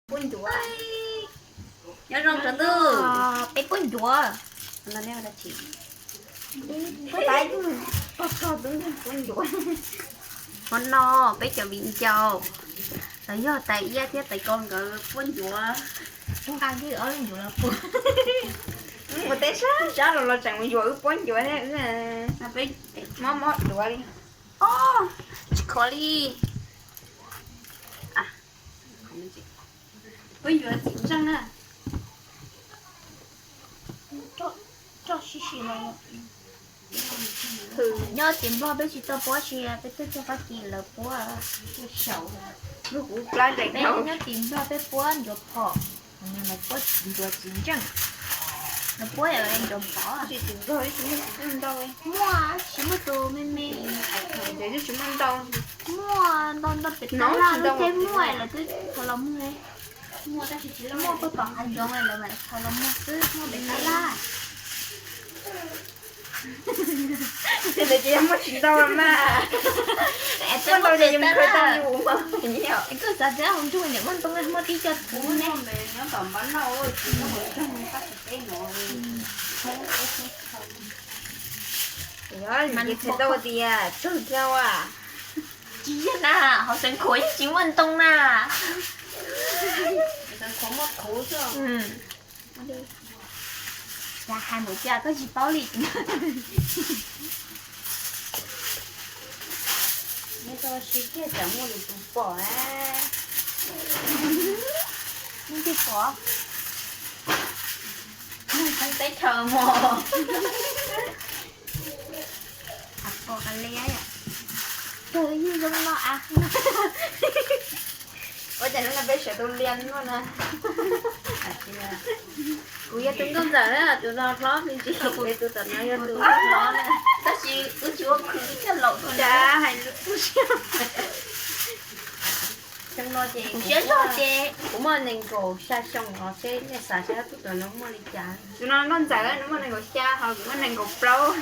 Puab ncuav. Nyob zoo tsav ntuj. Peb puab ncuav. Hmo no peb cov viv ncaus los yog tais iab thiab tais kau nkawd puab ncuav. Nqa kiag ob lub ncuav los puab. Mus teb sab sab los los tseem mus yuav wb puab ncuav thiab wb mob mob duav li. Tsis khov li. Puab ncuav txiv ntseej na. Nyob tim Nplog peb tsis tau puab sia, peb tuaj txog Fab Kis lawv puab. Peb nyob tim Nplog peb puab ncuav phom, lawv puab ncuav txiv ntseej, lawv puab ncuav phom. Muaj tsis muaj tus me me, muaj ntau ntau pem tab laj lub teb muaj lawv twb khaws los muag. Muaj puag tom hav zoov lawv mam khaws los muag xwb, muaj pem tab laj. Ces ntawd ces yog muaj tsis ntau mas. Muaj ntau ces yus khaws tau yus mas. Koj xav tias hauv ntsug niam muaj ntoo, muaj tib co txwv ne. Yog ces khaws tau tias tsawg thiab a. Tsis yog na, hauv Xeev Khuam yeej tsis muaj ntoo na. Cas hais npaum cas koj tsis paub li. Nyob tau siv kiag tsam muaj lwm tus pom. Muaj twg pom? Muaj teb chaws mog. Pom ka liab yom. Kawg yeej zoo no a. Ua cas hnub no peb sawv tus liam luaj na. Kuv yog tus nkauj ntxawm na, tus no hlob me ntsis, tus tom no yog tus hlob na. Tab sis wb tsis ua khwv coj laus tuaj na. Hais lus tu siab. Kuv siab zog ces kuv muaj nees nkaum xya xyoo os, seb nej xav saib tus no muaj li cas. Tus no nkauj ntxawm no muaj nees nkaum xya, ho kuv muaj nees nkaum plaub.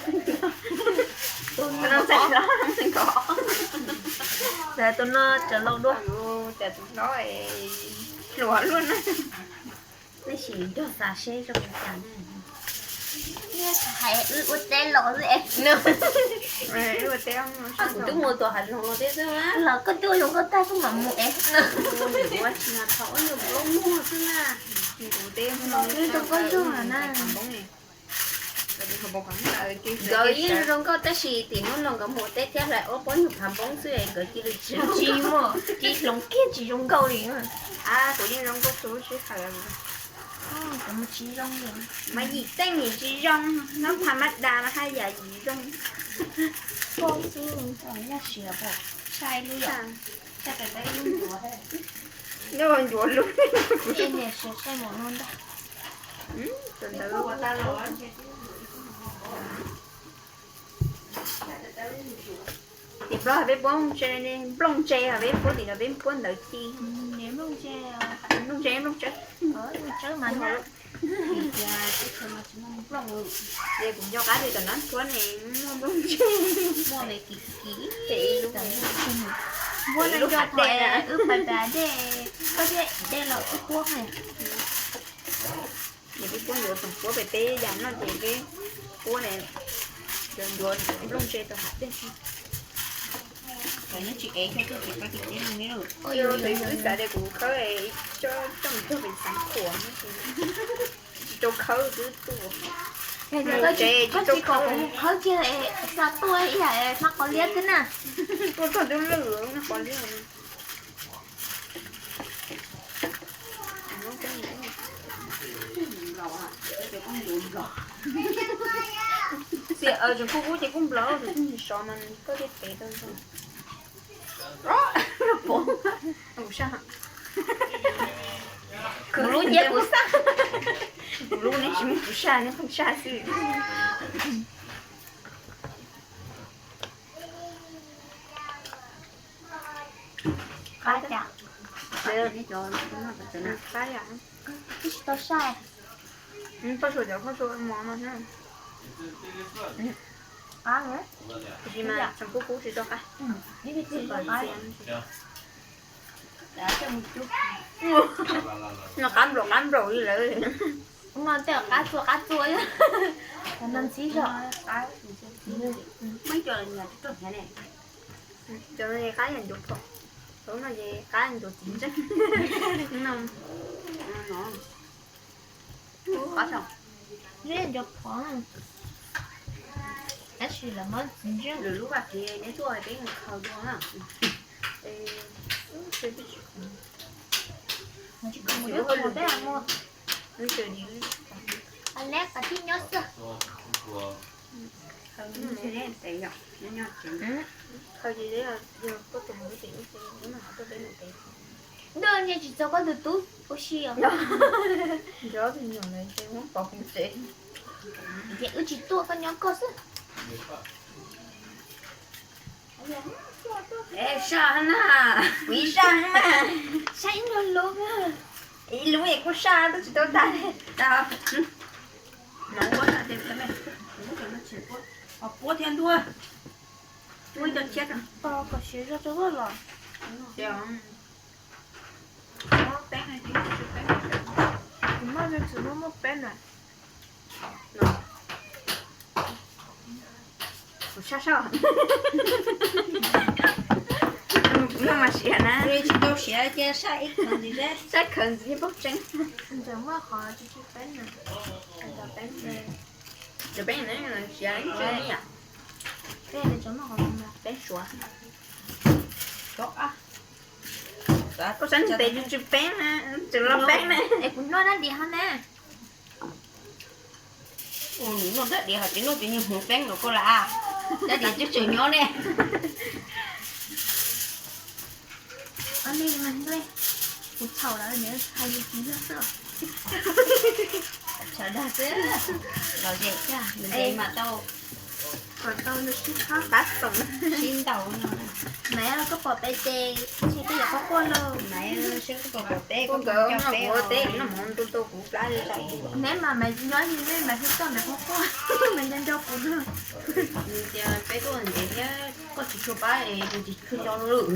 Tus no ntxawm hlob nees nkaum. Tus no tseem laus dua. Tus hlob hluas luaj na. Nej sim nrog xav seb zoo li cas na. Hais wb ua teb los xwb es. Kuv twb mus tom hav zoov los thiab xwb na. Los koj twb ua zoo nkauj tag koj mam mus es. Ua tsis mas thaum ub yog plaub muag xwb na. Zoo nkauj zoo na. Nkawd yeej zoo nkauj tab sis tim hnub no nkawd mus teb thiab hlais ob pob nyuag phav npoob xwb es nkawd cia li tsis, tsis muaj, tsis hloov kiag tsis zoo nkauj li. A, kuv yeej zoo nkauj txhua lub sij hawm. Mas yim teej yim tsis zoo, nyob pha mab da mas haj yam yim zoo. Nkauj xwb, yaj siav pom sai li yom. Nyob ncuav lub. Niam siav sai mus no ntag. Tim Nplog peb puab ntse, nplooj ntse, peb puab tim no peb puab ntawv ci. Nplooj ntse, nplooj tsawb. Ces kuv nco qab tias tom no puab ne muaj nplooj ntse. Puab no nco qhov wb pais pas dej, koj thiaj dej los wb puab ne. Ces peb puab ncuav tsoom puab pem peb yam no ces peb puab ne, ncuav nplooj ntse tau hav dej. Wb xav tias kuv khawb coj mus txog pem Xeev Khuam, tsis tau khawb twb tuaj. Koj tsis kom kuv mus khawb kiag xa tuaj ib yam hmab qos liab xwb na. Tuaj txog twb lwj qos liab. Tseem kuj kub ces kuj nplaum, tus twg sov mas koj thiaj tev tau ntog. Kuv lub nyiab kuv saj. Kuv lub neb tsis muaj kuv saj, neb pheej saj xwb. Qab cas? Qab yam. Twb tsis tau saj. Koj suav cov koj suav mov no na. Qab, tab sis mas tseem kub kub tsis tau qab. No qab nplaum qab nplaum li lawm. No tej qab txua qab txua. No ntxhib zog. Muab cov no qab yam ncuav phom, cov no ces qab ncuav txiv ntseej. No, qab zog. Ncuav phom, tab sis lawv muab txiv ntseej. Lwm lub vaj kev neb tuaj peb mus khaws dua na. Tsis khaws mus, peb mus. Neb kav tsij nyob xwb. Ntuj, nyiaj tsis txog koj tus tub ua si os. Nco tus nyuam ntawd ces muab pov kuv tsev. Ces wb tsis tuaj, koj nyob koj xwb. Saj na, kuv ib saj mas. Saj ib nyuag lub. Ib lub es kuj saj twb tsis tau tag li. Puab thiab ntuj, puab cov tshiab kom siav zog rau koj los. Kuv maj me txwm muaj muaj peb na. Kuv saj saj. Kuv no mas siav na. Tsis tau siav cia saj ib khawv ntxiv seb. Saj khawv ntxiv thiaj paub tseeb. Ntawm muaj qhov tsis tsis peb na. Cov peb na siav ib tsev yam. Peb suav. Koj saib nws tes tsis tsis peb na, tsis los peb na. Es kuv noj dab diav hov na. Ua nws noj dab diav hos tsis noj tsis nyuag hmoov peeb rau koj lawm. Dab diav twb tseem nyob ne. Kuv txhaum lawm, hais lus tsis yog xwb. Txhaum dag xwb. Los ze, nws ntev mas tau. Kom tau nws sib qab xoom sib ntaus no. Maiv, koj pom peb ces ntshe koj yuav quaj quaj lauj. Maiv, seb koj pom peb, koj nkawd noj mov teb noj mov ntu tau kuv plab li. Neb mas Maiv nyob li nej mas sib toj Maiv quaj quaj, Maiv nco nco kuv na. Nws tias peb tuaj ntev thiab koj tsis tshua pab es kuv tsis tshua nco lawm.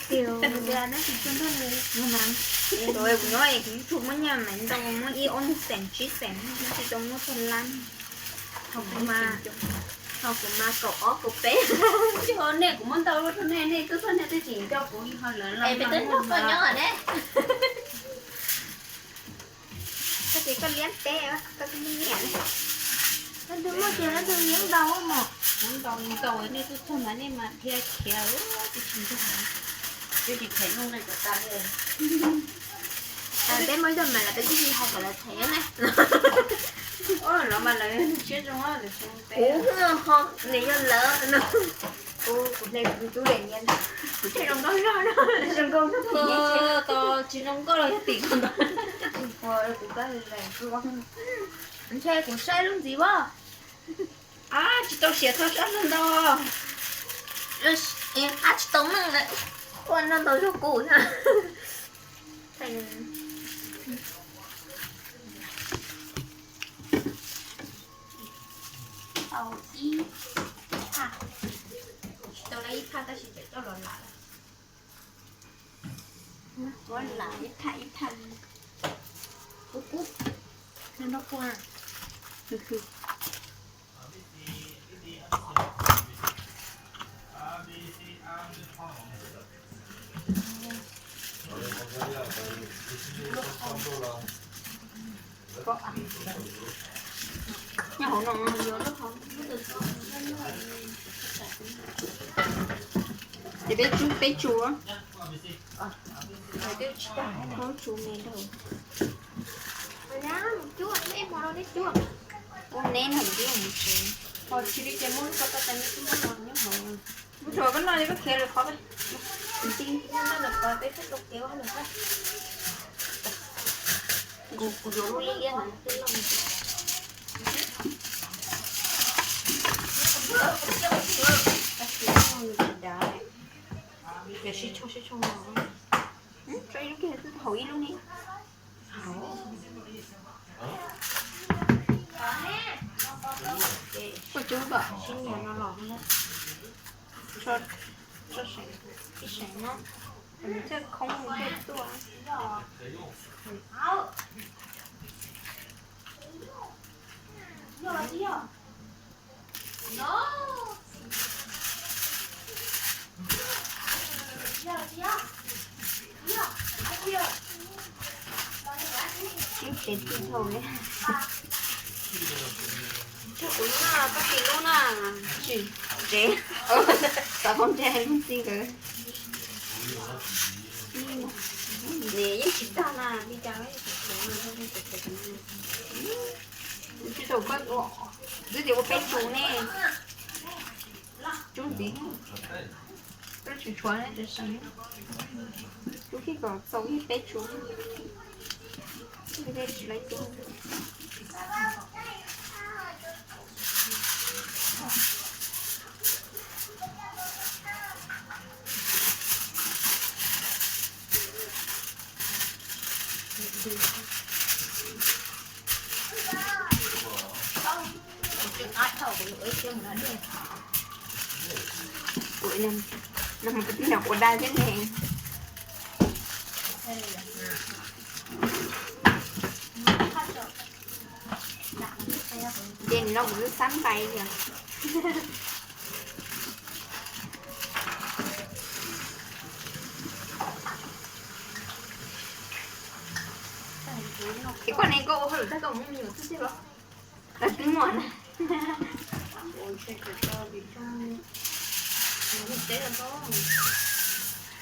Kuv nyob es kuv tsis tshua muaj nyiaj Maiv ntau, muab ib ob nyuag xees tsib xees, tsis tau muab txog lab. Ho kuv mas kaum ob kaum peb. Tsis ho nej kuv muab ntau rau nej, nej twb txog nej twb tsis nco kuv li ho lawv los peb twb nrog koj nyob ne. Koj ces koj liab teb, koj twb muaj nyiaj. Leej twg muaj ces leej twg liab ntau mos. Muab ntau ntau nej twb txog mas nej mas dhia khiav, twb tsis nco, twb tsis them nuj nqi kom tas li. Peb muaj ib tug mas lawv peb twb tsis hais kom lawv them ne. Los mas lawv siab zoo, kuv ho nws yog lawv no. Kuv hle kuv tub le nyiaj, kuv thiaj zoo nkauj zog no. Zoo nkauj, tsis zoo nkauj los yog tim koj ntag. Tsis pom kuv kab le le. Ntshe kuv saib lub ntxiv as. Ab, tsis tau siav txog sab ntau. Ab, tsis tau meej lawm. Ua no ntau zog kuv. Tau ib thaj, tsis tau ib thaj tab sis tseem coj los lam. Muab lam ib thaj ib thaj. Kub kub. Nyob hauv no yuav lub hauv lub ntawd. Ces peb tsub peb tsuav. Peb tsub me ntag. Ua neb nrog ntiab mus tsev. Ho tsis li ces muab lub ko tau tas neb twb muab los nyob hauv. Lub tsuav koj noj li koj khiav lawm qhov. Nti noj lawm qhov peb twb tau kev ua lawm. Kuv, kuv yuav lub liab liab no twb loj. Tab sis nws tsis dav. Ces sib tshooj sib tshooj no. Tso ib lub kiag xwb, haus ib lub ni. Koj cub kom sib nyias no los. Tso, tso seem, ib seem no. Nws thiaj khoob nws thiaj tuaj. Ib tsev tij dhau li. Tsis kuv na, koj tsis lub na. Tsis, tsev. Xav poob tsev hais lub txij nkawd. Nim yeej tsis tag na, li cas los yeej tsis tshuav na. Tsis tau koj ua, twb tias ua peb tsu ne. Tsu ntxiv, tsis tshuav ne, tsis tshuav. Tsu khib kom txaus ib peb tsu. Tsis tau tsu. Ua dab thiab ne. Ces nws no kuv twb xab ntais li os. Es koj ne, koj ua hauj lwm tag koj mus me nyuam xwb xwb los? Twb muaj na.